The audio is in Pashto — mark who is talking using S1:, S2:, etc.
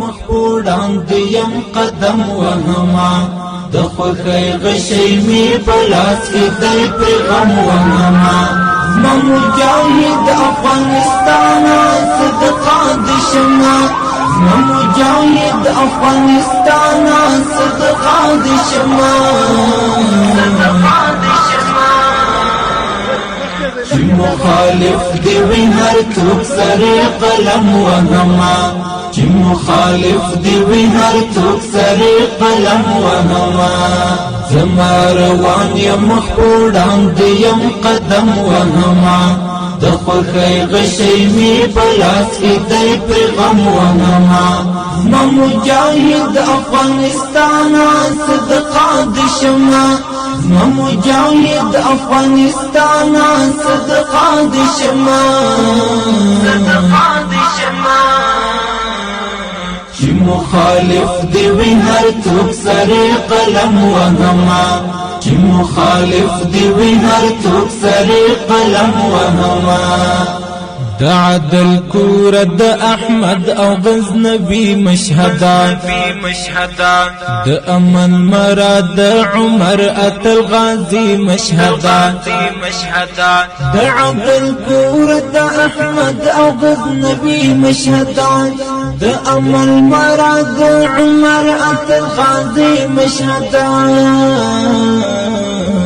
S1: مخ په وړاندې یم قدم وهمه، د خوښۍ غشی مې په لاس کې دی، پرې غم وهمه. زما مجاهد افغانستان، صدقه دې شمه. زما مجاهد افغانستان، صدقه دې شمه.
S2: صدقه دې شمه.
S1: چې مخالف دی وي هر څوک، سره قلم وهمه. چې مخالف دی وي هر څوک، سره قلم وهمه. زما روان یم، مخ په وړاندې یم قدم وهمه، د خوښۍ غشی مې په لاس کې دی، پرې غم وهمه. زما مجاهد افغانستان، صدقه دې شمه. زما مجاهد افغانستان، صدقه دې شمه.
S2: صدقه دې شمه.
S1: چې مخالف دی وي هر څوک، سره قلم وهمه. چې مخالف دی وي هر څوک، سره قلم وهمه. د عدل کور، د احمد او غزنوي مشهدا.
S2: مشهدا.
S1: د امن مراد، عمر اتل غازی مشهدا.
S2: مشهدا.
S1: د عدل کور، د احمد او غزنوي مشهدا، د امن مراد، عمر اتل غازی مشهدا.